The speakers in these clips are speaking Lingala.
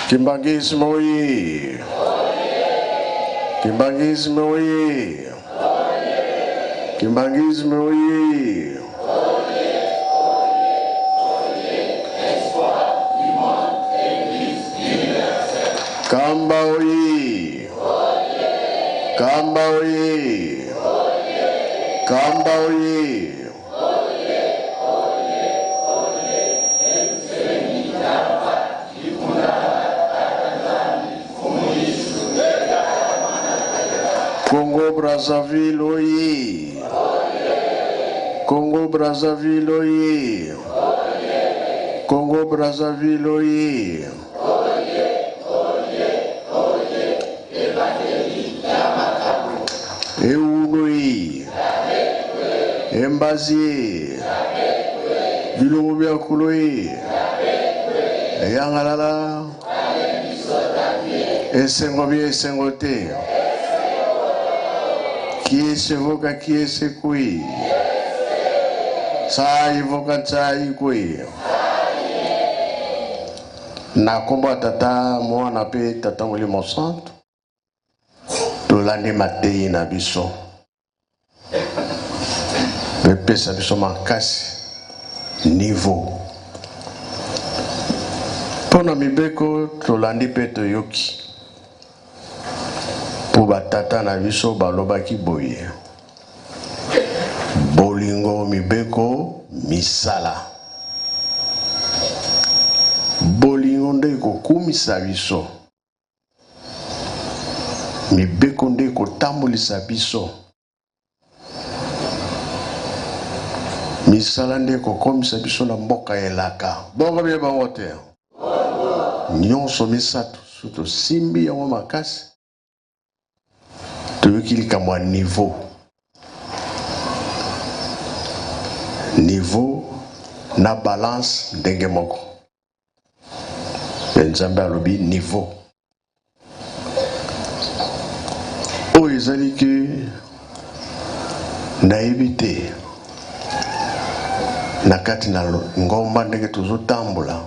Kimbanguisme oye! Kimbanguisme oye! Kimbanguisme oye! Kamba oye! Kamba oye! Kamba oye! Congo Brazzaville oye! Congo Brazzaville oye! Congo Brazzaville oye! Ewunoi Embazi Bilongo bya kuloi Eyangalala Esengo bia esengo te Kiese voka kiese kui Tsai voka tsai kui Na nkombo ya Tata, Mwana mpe Tata Molimo Santu, tolandi mateyi na biso epesa biso makasi niveau mpo na mibeko tolandi mpe toyoki mpo batata na biso balobaki boye bolingo mibeko misala bolingo nde ekokumisa biso Mibeko nde ekotambolisa biso. Misala nde ekokomisa biso na mboka ya elaka. Bongo bie bongo te? Nyonso misato so tosimbi yango makasi, toyoki likambo ya niveau. Niveau na balance ndenge moko. Mpe Nzambe alobi niveau. Oyo ezali ke nayebi te na kati na ngomba ndenge tozotambola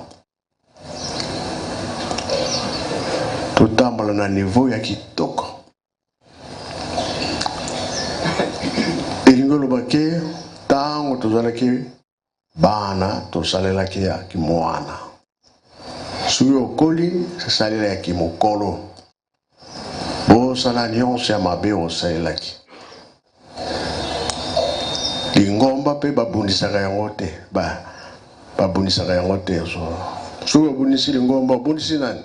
totambola na niveau ya kitoko elingi oloba ke ntango tozalaki Bana tosalelaki ya kimwana, soki okoli salela ya kimokolo. Bosala nionso ya mabe osalelaki lingomba mpe babundisaka yango te, ba babundisaka yango te. Soki obundisi lingomba obundisi nani?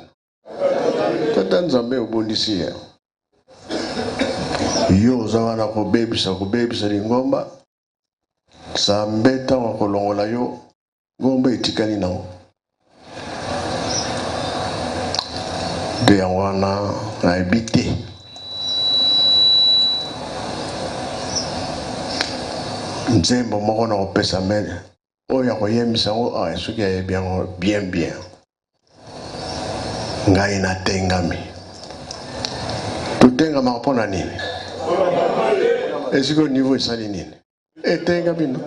Tata Nzambe obundisi ye. Yo oza wana kobebisa kobebisa lingomba. Nzambe ntango akolongola yo ngomba etikali nango nde yango wana nayebi te nzembo moko na kopesa me oyo akoyembisa yango ah, soki ayebi yango bien bien Ngai natengami. Totengamaka mpo na nini? Esiko niveau esali nini? Etengami no.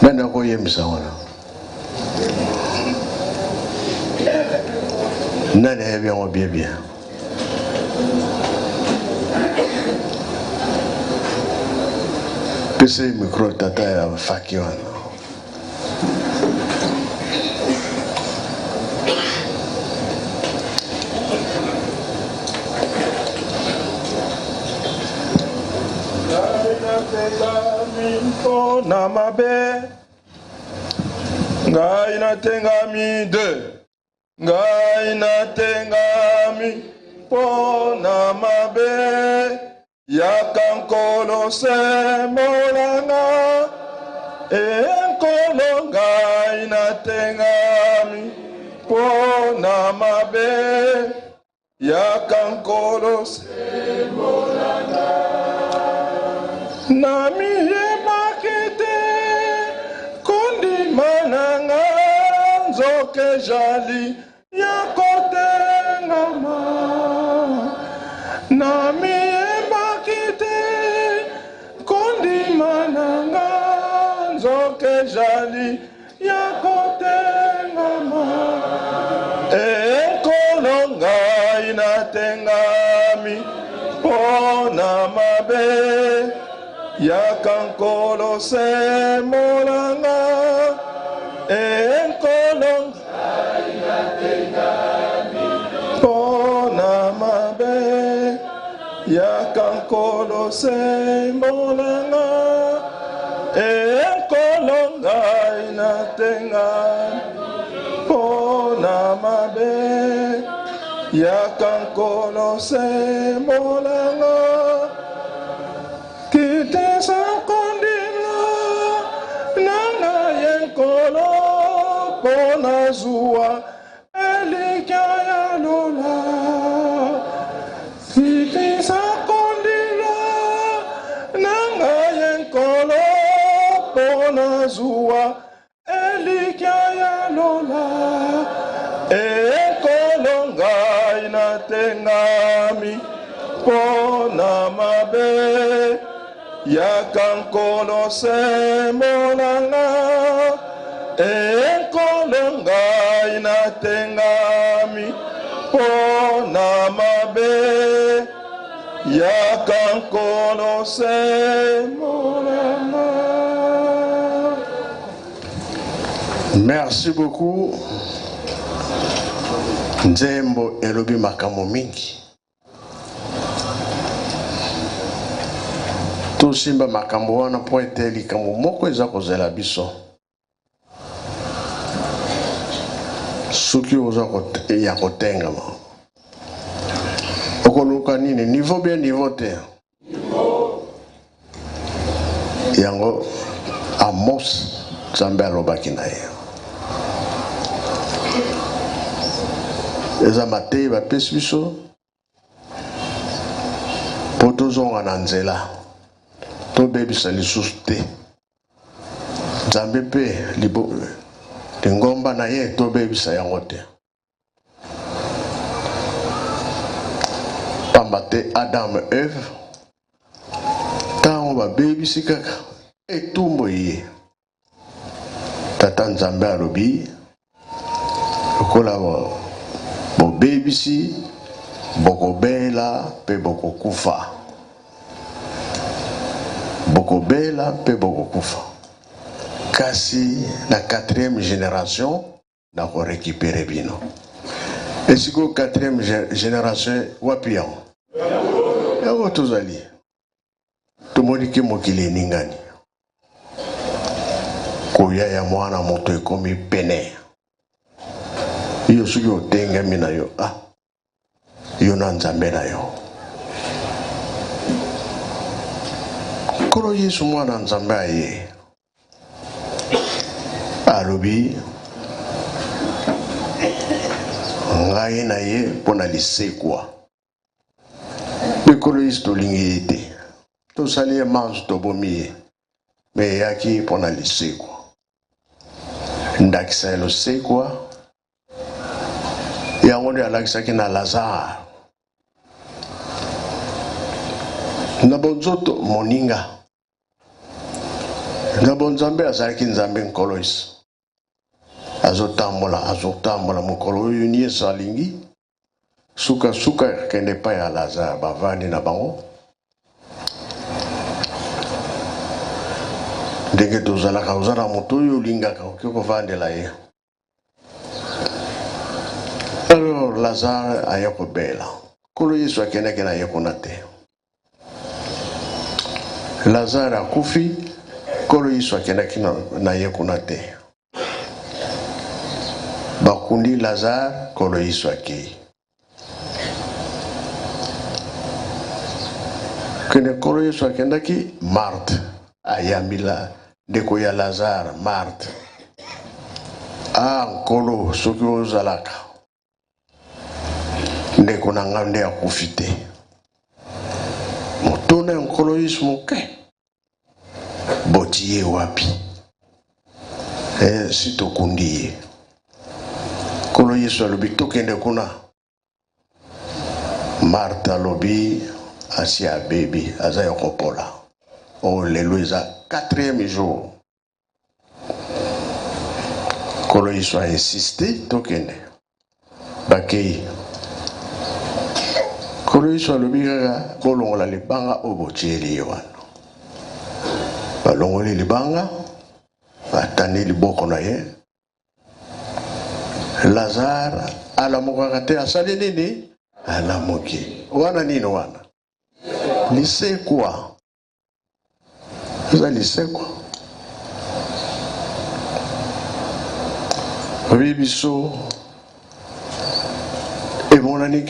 Nani akoyembisa wana? Nani ayebi yango bien bien? Pesa ye micro tata ya faki wana. Mpo na mabe ngai natengami de ngai natengami mpo na mabe Yaka Nkolo sembola nga e Nkolo ngai natengami mpo na mabe Yaka Nkolo sembola nga Namiyebaki te kondima na nga nzoka ejali Ya kotengama namiyebaki te kondima na nga nzoka ejali ya kotengama. Natengami mpo na mabe. Yaka Nkolo, sembola nga. E Nkolo, ngai natengami mpo na mabe. Yaka Nkolo, sembola nga. E Nkolo, ngai natengami mpo na mabe. Yaka Nkolo, sembola nga. Kitisa kondima na ngai ye Nkolo, mpo nazwa elikya ya lola. Kitisa kondima na ngai ye Nkolo, mpo nazwa Elikya ya lola, e Nkolo, ngai natengami mpo na mabe. Yaka Nkolo, sembola nga. E Nkolo, ngai natengami mpo na mabe. Yaka Nkolo, sembola nga. Merci beaucoup. Nzembo elobi makambo mingi. Tosimba makambo wana mpo ete likambo moko eza kozela biso. Soki oza ya kotengama, okoluka nini? Niveau bien niveau te. Yango Amos Nzambe alobaki na ye. Eza mateyi bapesi biso mpo tozonga na nzela, tobebisa lisusu te. Nzambe mpe lingomba na ye tobebisa yango te. Pamba te Adam Eve ntango babebisi kaka etumbu eye, Tata Nzambe alobi lokola bobebisi bokobela mpe bokokufa, bokobela mpe bokokufa. Kasi na quatrième generation nako recuperer bino. Esiko quatrième generation wapi yango? Yango tozali. Tomoni ke mokili eningani. Koya ya mwana moto ekomi pene. Yo soki otengami na yo, ah, yo na Nzambe na yo. Nkolo Yesu mwana Nzambe aye. Alobi ngai na ye mpo na lisekwa. Nkolo Yesu tolingi ye te. Tosali ye manso tobomi ye. Me eyaki mpo na lisekwa. Ndakisa ya losekwa yango nde alakisaki na Lazare. Na bonzoto moninga. Na bonzambe azalaki Nzambe Nkolo Yesu. Azotambola, azotambola mokolo oyo Yesu alingi. Suka suka akende epai ya Lazare, bavandi na bango. Ndenge tozalaka, oza na moto oyo olingaka, okoki kovandela ye. Alors Lazare aya kobela. Nkolo Yesu akendaki na ye kuna te. Lazare akufi, Nkolo Yesu akendaki na ye kuna te. Bakundi Lazare, Nkolo Yesu akei. Kende Nkolo Yesu akendaki, Marthe ayambi la ndeko ya Lazare, Marthe. Ah Nkolo, soki ozalaka ndeko na ngai nde akufi te. Motuna ya Nkolo Yesu moke, boti ye wapi? Eh, si tokundi ye. Nkolo Yesu alobi tokende kuna. Marthe alobi asi abebi, aza ya kopola. Oyo lelo eza quatrième jour. Nkolo Yesu a insiste tokende. Bakei. Nkolo Yesu alobi kaka bolongola libanga oyo botieli ye wana. Balongoli libanga, batandi liboko na ye. Lazare alamukaka te, asali nini? Alamuki. Wana nini wana? Lisekwa. Eza lisekwa. Oyebi biso emonani ke.